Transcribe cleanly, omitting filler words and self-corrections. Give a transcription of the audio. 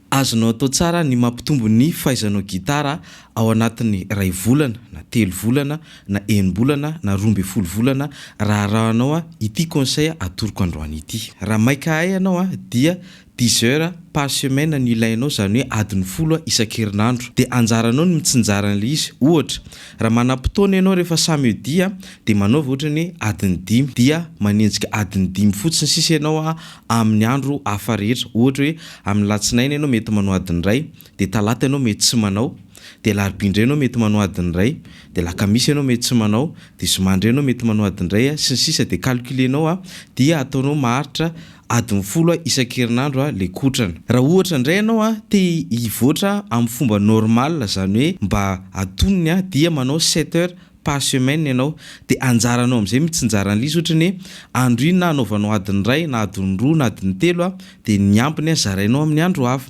Azonao atao tsara ny mampitombo ny fahaizanao gitara ao anatin'ny iray volana na 3 volana na 6 bolana na 12 volana, raha arahanao ity conseil atoroko androany ity. Raha maika hay ianao dia 10 heures par semaine no ilainao, zany hoe adiny 10 isan-kerinandro. De anjaranao ny mitsinjara an'le izy. Ohatra, raha manam-potoana ianao rehefa samedi de manaova ohatra ny hoe adiny 5, dia manenjika adiny 5 fotsiny sisa ianao amin'ny andro hafa rehetra. Ohatra hoe amin'ny latsinainy ianao mety manao adiny 1, de talata ianao mety tsy manao, de alarobia indray ianao mety manao adiny 1, de lakamisy ianao mety tsy manao, de zoma indray ianao mety manao adiny 1, sy ny sisa. De calculenao dia ataonao maharitra adiny 10 isan-kerinandro le kotrana. Raha ohatra indray ianao te hivoatra amin'ny fomba normal, zany hoe mba atonony, dia manao 7 heures par semaine ianao. De anjaranao am'izay mitsinjara an'le izy, ohatra ny hoe andro inona anaovanao adiny 1 na adiny 2 na adiny 3, de ny ampiny zarainao amin'ny andro hafa.